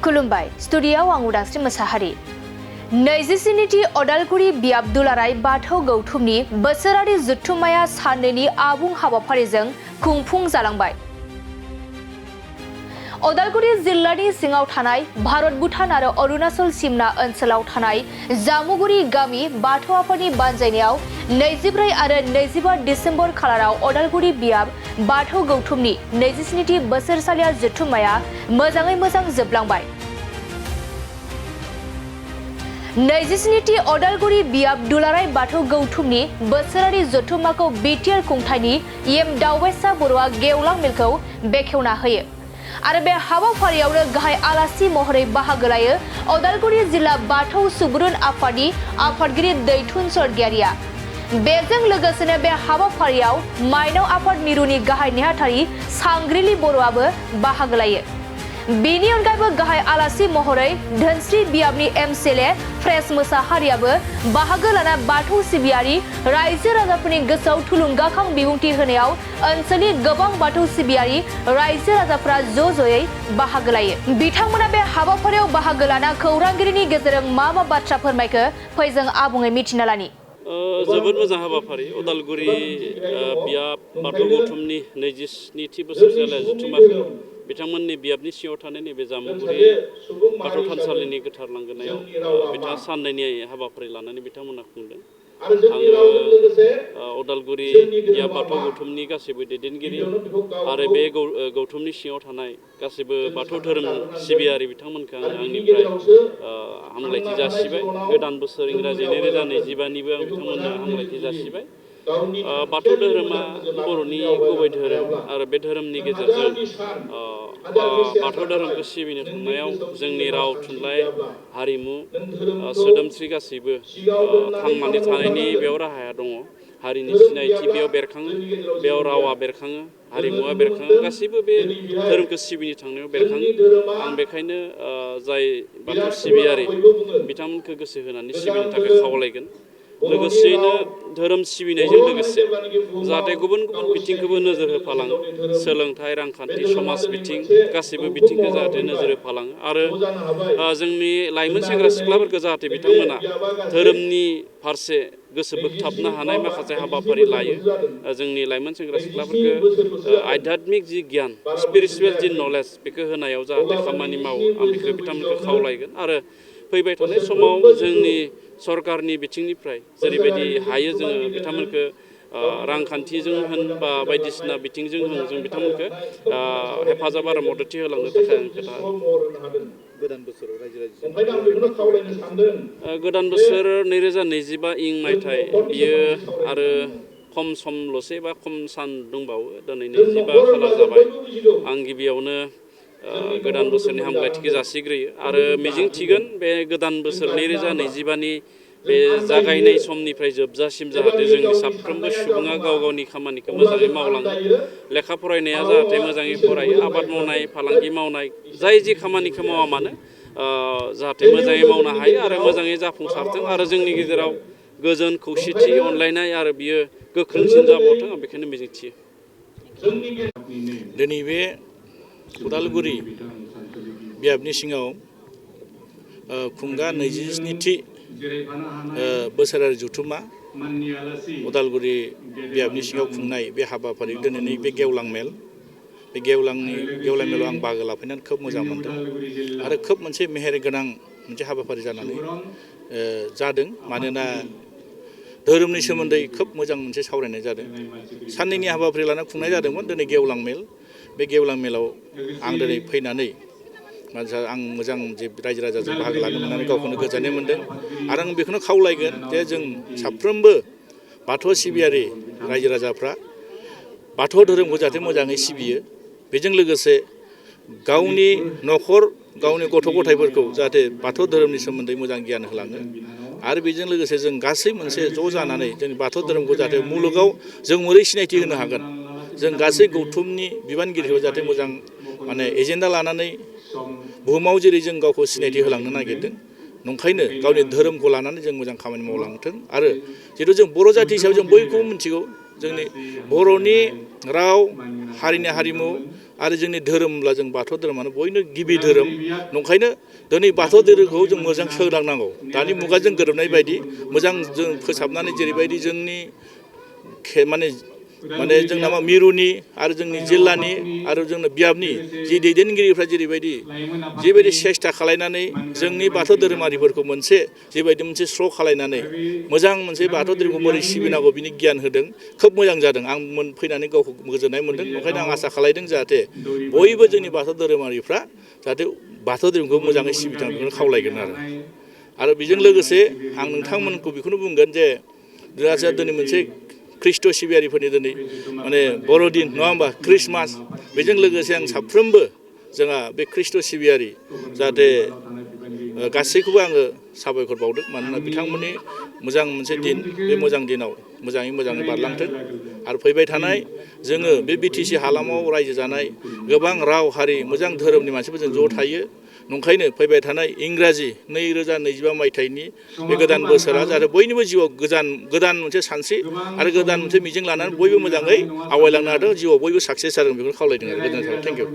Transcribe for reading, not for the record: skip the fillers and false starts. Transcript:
खुलुमबाय स्टुडिय'आव आं उदांस्रि मोसाहारि। 27थि अदालगुरि बियाब दुलाराय बाथौ गौथुमनि बोसोरारि जथुम्माया साननैनि आबुं हाबाफारिजों खुंफुं जालांबाय। अदालगुरि जिल्लानि सिङाव थानाय भारत भुटान आरो अरुणाचल सिमना ओनसोलाव थानाय जामुगुरि गामि बाथौ आफादनि बानजायनायाव 24 आरो 25 डिसेम्बर खालाराव अदालगुरि बियाब बाथौ गौथुमनि 27थि बोसोरसालिया जथुम्माया मोजाङै मोजां जोबलांबाय। 27थि अदालगुरि बियाब दुलाराय बाथौ गौथुमनि बोसोरारि जथुम्माखौ बिटिआर खुंथायनि एम दावबायसा बर'आ गेवलां मेलखौ बेखेवना होयो आरो बे हाबाफारियावनो गाहाय आलासि महरै बाहागो लायो अदालगुरि जिल्ला बाथौ सुबुरुन आफादनि आफादगिरि दैथुन स्वर्गियारिया। बेजों लोगोसेनो बे हाबाफारियाव माइनाव आफाद मिरुनि गाहाय नेहाथारि सांग्रिलि बर'आबो बाहागो लायो। बेनि अनगायैबो गाहाय आलासि महरै धोनस्रि बियाबनि एमसिएलए फ्रेस मोसाहारियाबो बाहागो लाना बाथौ सिबियारि रायजो राजाफोरनि गोसोआव थुलुंगाखां बिबुंथि होनायाव ओनसोलनि गोबां बाथौ सिबियारि रायजो राजाफोरा ज'ज'यै बाहागो लायो। बिथांमोना बे हाबाफारियाव बाहागो लाना खौरांगिरिनि गेजेरजों मा बाथ्रा फोरमायखो फै जों आबुङै मिथिना लानि। जोबोद मोजां हाबाफारि अदालगुरि बियाब बाथौ गौथुमनि 27थि बोसोरसालिया जथुम्माखौ बिथांमोननि बियाबनि सिङाव थानाय नैबे जामुगुरि बाथौ थानसालिनि गोथार लांगोनायाव बिथाङा साननैनि हाबाफारि लानानै बिथांमोना खुंदों। आङो अदालगुरि बियाब बाथौ गौथुमनि गासैबो दैदेनगिरि आरो बे गौथुमनि सिङाव थानाय गासैबो बाथौ धोरोम सिबियारि बिथांमोनखौ आङो आंनिफ्राय हामलायथि जासिबाय। गोदान बोसोर इंराजि 2025निबो आं बिथांमोननो हामलायथि जासिबाय। बाथौ धोरोमा बर'नि गुबै धोरोम आरो बे धोरोमनि गेजेरजों बाथौ धोरोमखौ सिबिनो थांनायाव जोंनि राव थुनलाइ हारिमु सोदोमस्रि गासैबो थांनानै थानायनि बेयाव राहाया दङ। हारिनि सिनायथि बेयाव बेरखाङो, बेयाव रावा बेरखाङो, हारिमुवा बेरखाङो, गासैबो बे धोरोमखौ सिबिनो थांनायाव बेरखाङो। आं बेखायनो जाय बाथौ सिबियारि बिथांमोनखौ गोसो होनानै सिबिनो थाखाय खावलायगोन। लोगोसेयैनो धोरोम सिबिनायजों लोगोसे जाहाथे गुबुन गुबुन बिथिंखौबो नोजोर होफालाङो। सोलोंथाइ, रांखान्थि, समाज बिथिं गासैबो बिथिंखौ जाहाथे नोजोर होफालाङो आरो जोंनि लाइमोन सेंग्रा सिख्लाफोरखौ जाहाथे बिथांमोना धोरोमनि फारसे गोसो बोगथाबनो हानाय माखासे हाबाफारि लायो। जोंनि लाइमोन सेंग्रा सिख्लाफोरखौ आध्यात्मिक जि गियान स्पिरिचुवेल जि नलेज बेखौ होनायाव जाहाथे खामानि मावो आं बेखौ बिथांमोनखौ खावलायगोन आरो फैबाय थानाय समाव जोंनि सरकारनि बिथिंनिफ्राय जेरैबायदि हायो जोङो बिथांमोनखौ रांखान्थिजों होन बा बायदिसिना बिथिंजों होन जों बिथांमोनखौ हेफाजाब आरो मददथि होलांनो थाखाय आं खोथा गोदान बोसोराव गोदान बोसोर 2025 मायथाइ बियो आरो खम समल'सै बा खम सान दंबावो। दिनै 25 खालार जाबाय। आं गिबियावनो गोदान बोसोरनि हामलायथिखौ जासिग्रोयो आरो मिजिं थिगोन बे गोदान बोसोर 2025नि बे जागायनाय समनिफ्राय जोबजासिम जाहाथे जोंनि साफ्रोमबो सुबुङा गाव गावनि खामानिखौ मोजाङै मावलाङो। लेखा फरायनाया जाहाथे मोजाङै फरायो, आबाद मावनाय, फालांगि मावनाय, जाय जि खामानिखौ मावा मानो जाहाथे मोजाङै मावनो हायो आरो मोजाङै जाफुंसारथों आरो जोंनि गेजेराव गोजोन खौसेथि अनलायनाय आरो बियो गोख्रोंसिन जाबावथों आं बेखौनो मिजिंथियो। दिनै बे उदालगुरि बियाबनि सिङाव खुंगा 27थि बोसोरारि जथुम्मा उदालगुरि बियाबनि सिङाव खुंनाय बे हाबाफारि दिनैनि बे गेवलां मेल, बे गेवलां मेलाव आं बाहागो लाफैनानै खोब मोजां मोनदों आरो खोब मोनसे मेहेर गोनां मोनसे हाबाफारि जानानै जादों। मानोना धोरोमनि सोमोन्दै खोब मोजां मोनसे सावरायनाय जादों। साननैनि हाबाफारि लाना खुंनाय जादोंमोन दिनै गेवलां मेल। बे गेवलां मेलाव आं दिनै फैनानै आं मोजां जे रायजो राजाजों बाहागो लानो मोननानै गावखौनो गोजोननाय मोनदों आरो आं बेखौनो खावलायगोन जे जों साफ्रोमबो बाथौ सिबियारि रायजो राजाफ्रा बाथौ धोरोमखौ जाहाथे मोजाङै सिबियो। बेजों लोगोसे गावनि न'खर गावनि गथ' गथायफोरखौ जाहाथे बाथौ धोरोमनि सोमोन्दै मोजां गियान होलाङो आरो बेजों लोगोसे जों गासै मोनसे ज' जानानै जोंनि बाथौ धोरोमखौ जाहाथे मुलुगाव जों बोरै सिनायथि होनो हागोन। जों गासै गौथुमनि बिबानगिरिखौ जाहाथे मोजां एजेन्डा लानानै बुहुमाव जेरै जों गावखौ सिनायथि होलांनो नागिरदों नंखायनो गावनि धोरोमखौ लानानै जों मोजां खामानि मावलांथों आरो जिहेतु जों बर' जाथि हिसाबै जों बयखौबो मिथिगौ जोंनि बर'नि राव हारिनि हारिमु आरो जोंनि धोरोमब्ला जों बाथौ धोरोमानो बयनो गिबि धोरोम नंखायनो दिनै बाथौ धोरोमखौ जों मोजां सोदांनांगौ दानि मुगाजों गोरोबनाय बायदि मोजां जों फोसाबनानै जेरैबायदि जोंनि माने जोंना मिरुनि आरो जोंनि जिल्लानि आरो जोंना बियाबनि जि दैदेनगिरिफ्रा जिबायदि सेस्था खालायनानै जोंनि बाथौ धोरोमारिफोरखौ जिबायदि मोनसे स्र' खालायनानै मोजां मोनसे बाथौ धोरोमखौ बोरै सिबिनांगौ बिनि गियान होदों खोब मोजां जादों आं फैनानै गावखौ गोजोननाय मोन्दों ओंखायनो आं आसा खालायदों जाहाथे बयबो जोंनि बाथौ धोरोमारिफ्रा जाहाथे बाथौ धोरोमखौ मोजाङै सिबिथां बेखौनो खावलायगोन आरो बेजों लोगोसे आं नोंथांमोनखौ बेखौनो बुंगोन जे जोंहा दिनै मोनसे ख्रिस्ट' सिबियारिफोरनि दिनै माने बर'दिन नङा होमबा ख्रिस्टमास बेजों लोगोसे आं साफ्रोमबो जोंहा बे ख्रिस्ट' सिबियारि जाहाथे गासैखौबो आङो साबायखर बावदों मानोना बिथांमोननि मोजां मोनसे दिन बे मोजां दिनाव मोजाङै बारलांथों आरो फैबाय थानाय जोङो बे BTC हालामाव रायजो जानाय गोबां राव हारि मोजां धोरोमनि मानसिफोरजों ज' थायो नंखायनो फैबाय थानाय इंराजि 2025 मायथाइनि बे गोदान बोसोरा जाहाथे बयनिबो जिउआव गोदान मोनसे सानस्रि आरो गोदान मोनसे मिजिं लानानै बयबो मोजाङै आवगायलांनो हादों जिउआव बयबो साक्सेस जादों बेखौ खावलायदों आरो गोजोननाय थाबाय थेंक इउ